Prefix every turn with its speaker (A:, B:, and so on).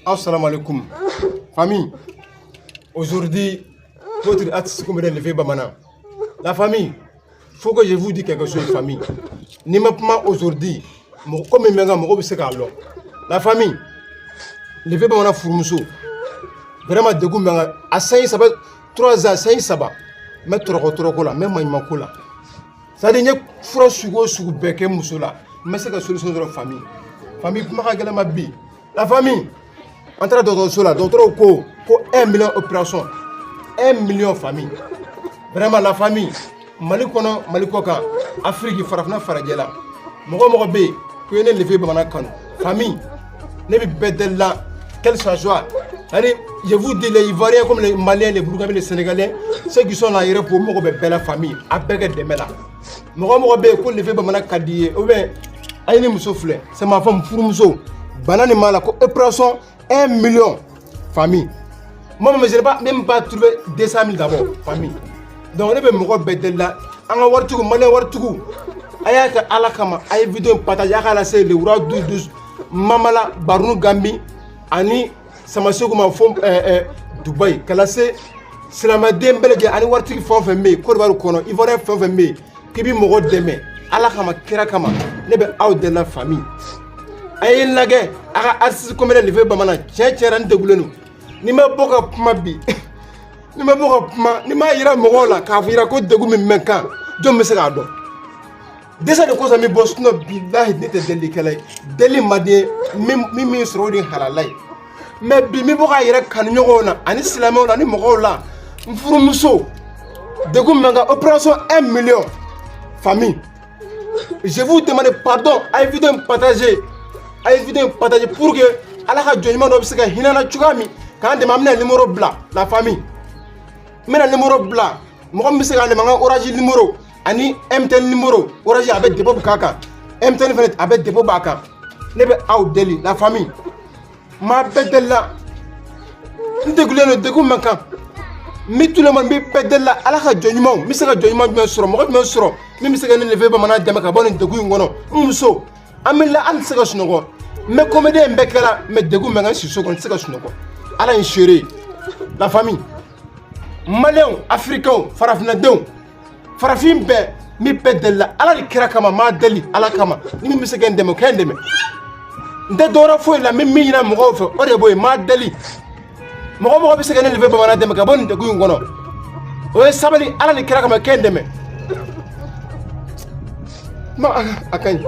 A: Assalamu alaikum. Famille, aujourd'hui, votre artiste comme le fait Bamana. La famille, faut que je vous dise quelque chose, famille. Ni ma kuma aujourd'hui, comme mɛnga mɔgɔ bɛ se k'a lɔn. La famille, le fait Bamana furumuso, vraiment degun bɛ n kan. A san 3, 3 ans, san 3, n bɛ tɔrɔkɔ tɔrɔkɔ la, n bɛ maɲumanko la. C'est à dire n ye fura sugu o sugu bɛɛ kɛ muso la, n bɛ se ka solution sɔrɔ, famille. Famille, kuma ka gɛlɛn ma bi. La famille, an taara dɔgɔtɔrɔso la, dɔgɔtɔrɔw ko ko 1 million opération, 1 million, famille. Vraiment, la famille, Mali kɔnɔ, Mali kɔ kan, Afiriki, farafinna, farajɛla, mɔgɔ o mɔgɔ bɛ yen ko ye ne Lefe Bamanan kanu, famille, ne bɛ bɛɛ deli la, quel que soit, c'est-à-dire je vous dis, les Ivoiriens comme les Maliens, les Burkinabés, les Sénégalais, ceux qui sont là yɛrɛ ko mɔgɔ bɛ bɛɛ la, famille, a bɛɛ kɛ dɛmɛ la. Mɔgɔ o mɔgɔ bɛ yen ko Lefe Bamanan ka di ye, ou bien a ye ne muso filɛ, c'est ma femme, furumuso, bana nin b'a la ko opération 1 million, famille. Moi, je n'ai pas même pas trouvé 200 000 d'abord, famille. Donc ne bɛ mɔgɔ bɛɛ deli la, an ka waritigiw, malien waritigiw, a y'a kɛ Ala kama, a ye vidéo in partage, a k'a lase le roi 12 12 Mamala Barunu Gambi ani Samasegu ma fo Dubayi, ka lase silamɛden bɛɛ lajɛlen ani waritigi fɛn o fɛn bɛ yen, Côte d'Ivoire kɔnɔ, Ivoirien fɛn o fɛn bɛ yen k'i bɛ mɔgɔ dɛmɛ Ala kama, kira kama, ne bɛ aw deli la, famille, a ye n lajɛ a ka artiste comédien Lefe Bamanan. Tiɲɛ tiɲɛ na, n degulen don. Ni ma bɔ ka kuma bi, ni ma bɔ ka kuma, ni m'a yira mɔgɔw la k'a fɔ yira ko degun min bɛ n kan, jɔn bɛ se k'a dɔn? Dɛsɛ de kosɔn n bɛ bɔ, sinon bilahi ne tɛ delilikɛla ye. Deli man di n ye, min min sɔrɔ o de ye halala ye. Mais bi n bɛ bɔ k'a yɛrɛ kanuɲɔgɔnw na ani silamɛw la ani mɔgɔw la, n furumuso degun min bɛ n kan, opération 1 million, famille, je vous demande pardon. A ye vidéo in partager, a ye vidéo in partager pour que Ala ka jɔn ɲuman dɔ bɛ se ka hinɛ na cogoya min k'an dɛmɛ. An bɛna numéro bila, la famille, n bɛna numéro bila, mɔgɔ min bɛ se k'an dɛmɛ, an ka Orange numéro ani MTN numéro. Orange a bɛ dépôt k'a kan, MTN fana a bɛ dépôt b'a kan. Ne bɛ aw deli, la famille, maa bɛɛ deli la, n degulen don, degun man kan. N bɛ tout le monde, n bɛ bɛɛ deli la, Ala ka jɔn ɲumanw, n bɛ se ka jɔn ɲuman jumɛn sɔrɔ, mɔgɔ jumɛn sɔrɔ min bɛ se ka ne Lefe Bamanan dɛmɛ ka bɔ nin degun in kɔnɔ? N muso, an bɛ la, hali tɛ se ka sunɔgɔ. N bɛ comédien in bɛɛ kɛra, mais degun bɛ n kan, si so kɔnɔ, n tɛ se ka sunɔgɔ. Ala ye n seere ye. La famille, maliyɛnw, africains, farafinnadenw, farafin bɛɛ, n bɛ bɛɛ deli la, Ala ni kira kama, n m'a deli Ala kama, ni min bɛ se ka n dɛmɛ, o kɛ n dɛmɛ. N tɛ dɔwɛrɛ foyi la, n bɛ min ɲini mɔgɔw fɛ, o de b'o ye. N m'a deli, mɔgɔ mɔgɔ bɛ se ka ne Lefe Bamanan dɛmɛ ka bɔ nin degun in kɔnɔ, o ye sabali, Ala ni kira kama, kɛ n dɛmɛ. Ma a ka ɲi.